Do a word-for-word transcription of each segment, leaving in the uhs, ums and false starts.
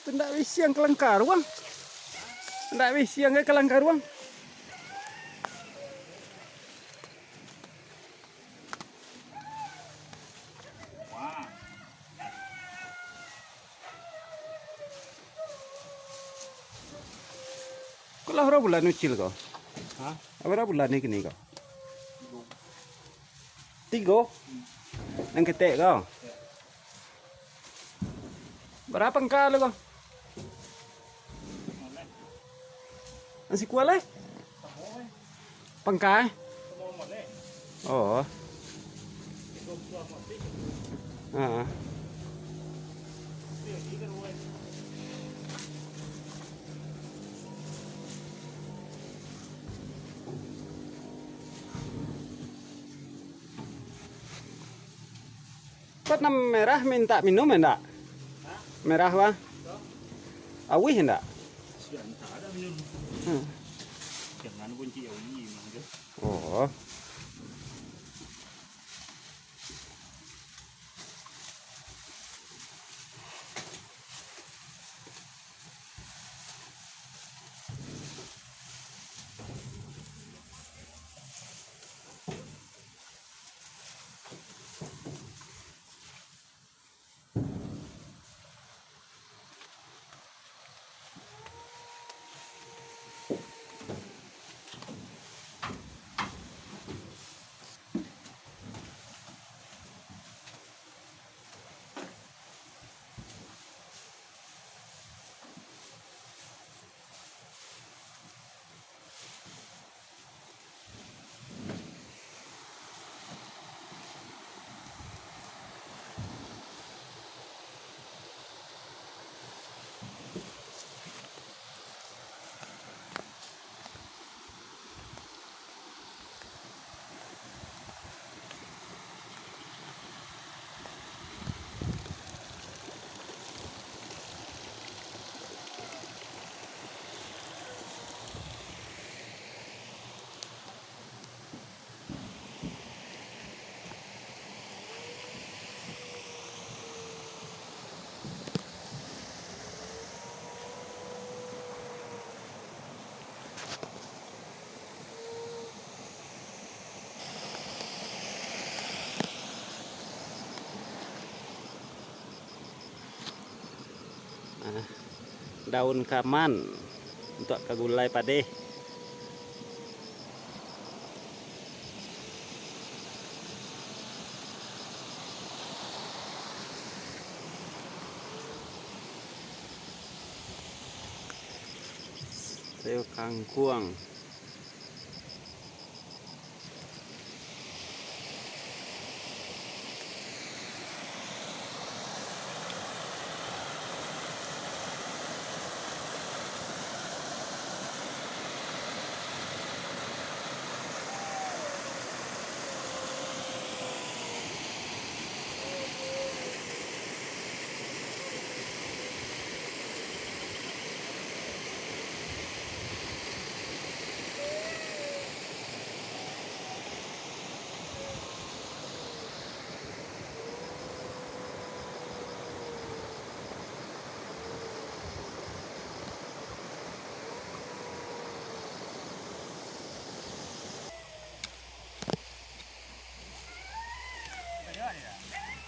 Ndak bisiang kalangkaruang. Ndak bisiang ka kalangkaruang. Ko lah bara bulan ucil ko? Hah? Bara bulan ni kini ko? Tigo. Tigo? Hmm. Nan ketek ko? Ya. Bara pangka lu ko? Nan sikua lai? Pangka, eh? Oh. Heeh. Kot nan merah mintak minum, indak? Hah? Merah, wah. Auih, indak? Sian, tak ada minum. Hmm. Jangan kunci auih, memang tu. Oh. Ah, daun kaman untuak ka gulai padeh. Sayur kangkuang.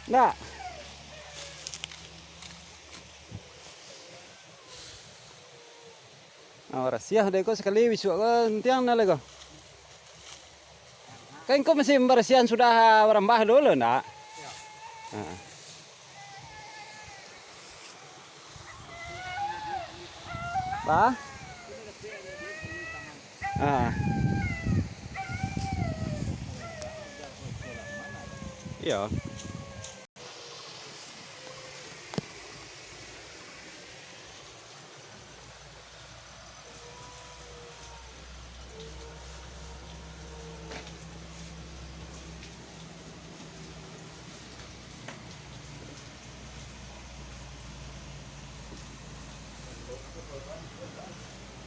Ndak. Ah, barasiah dek ko sakali, bisuak ko entiang nah lai ko. Kan ko musim barasiahan sudah, ah, barambah dulu, ndak? Yo. Ah. Bah? Ah. Iyo.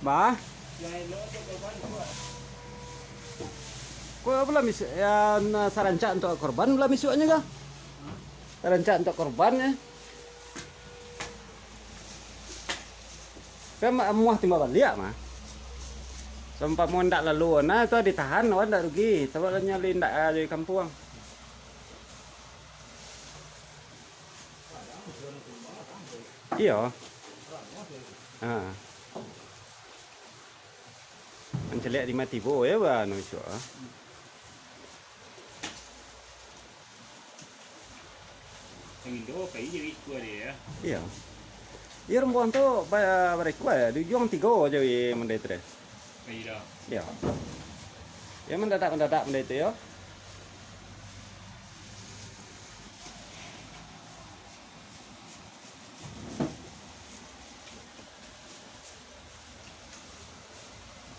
Bah? Ko apo lah mis-, ya, na, sarancak untuak korban lah misuaknyo kah? Sarancak untuak korban, ya. Kan ma-, amuah timbal baliak mah. Sampamo ndak lalu, nah, tu ditahan, awak ndak rugi, sabab lah nyo lai ndak, ah, di kampuang. Iyo. Ha. Mancaliak di mati bo, yo, ba, anu, cua. Yang Indo, pai jadi ikua dia, ya. Iyo. Iyo, rumpuang tu ba-, barikua, di ujuang tigo jo i mandai tu deh. Iyo. Iyo. Iyo, mandadak-mandadak mandai tu, yo.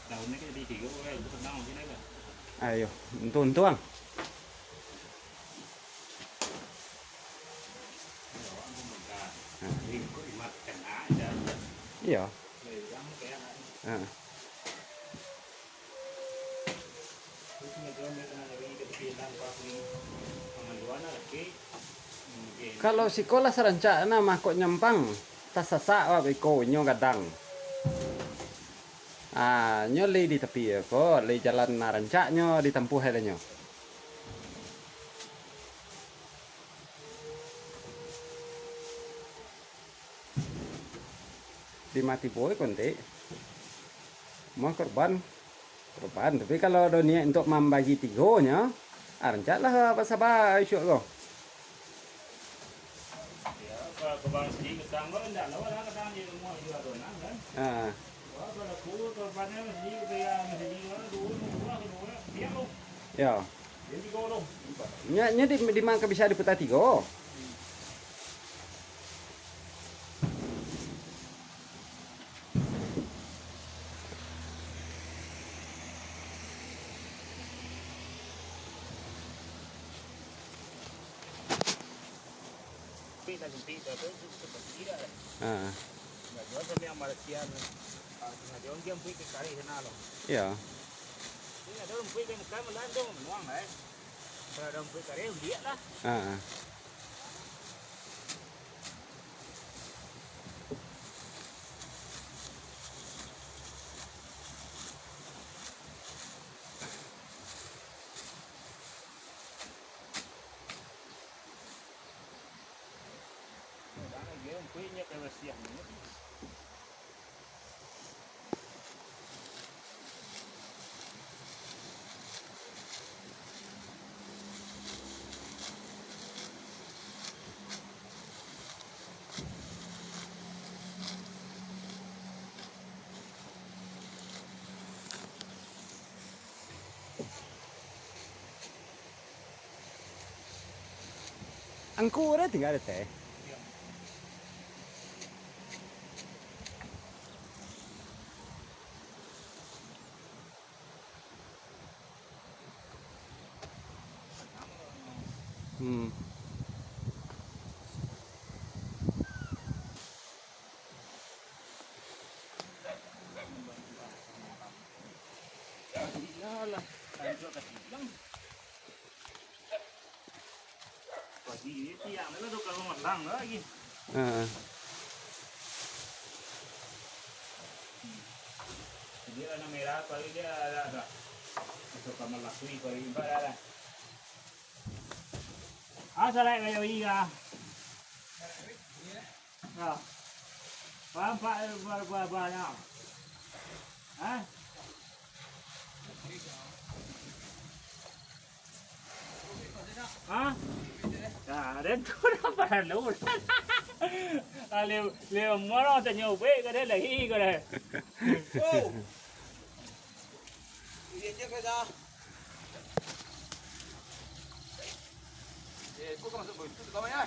Tahun ni kan jadi tigo, kan? Itu senang mungkin, kan? Ayo, untung-untung. Iyo. Heeh. Kalau siko lah sarancak, nah, mangko nyampang, tasasak, wah, beko inyo gadang. Ah, nyo lai di tapi ko, lai jalan rancak nyo ditampuah lai nyo. Di mati bo i kontek. Muah korban. Korban. Tapi kalau ado niat untuak mambagi tigonyo, ah, rancaklah basaba isuak ko. Ya, kalau korban sendiri ketang ko, ndak lawa lah ketang di rumah juga tu, nah, kan? Ah. Wah, kalau aku korbannya sendiri, kayak sendiri, wah, dulu, dulu, dulu, dia lo. Ya. Jadi tigo lo. Nya, nya di, di mangko bisa diputar tigo? Sempit lah, sempit tu, tu, tu, tu, tu, tu, tu, tu. Ha. Nggak jauh sampai yang Malaysia tu. Ah, sengaja orang dia ambil ke kareh sana loh. Iya. Ini ada orang ambil ke Mekah, malah ada orang menuang lah, eh. Kalau ada orang ambil kareh, lihat lah. Ha. Angku ado tingga di ateh. Hmm. Iyalah, lanjut ka silang. Pagi ni tiang ni lah tu kalau malang lagi. Heeh. Jadi warna merah pagi dia ada, ada. Masuk kamar lakui pagi empat ada. Ah, salai kayo iya. Ya. Paham, Pak, buah-buahannya? Hah? Hah? Nah, den tu dah parah lu. Ah, le, le, moro tanyo baik ka den lagi ka den. Oh. Iya je ka dah. Eh, kau masuk boy. Itu kau ya.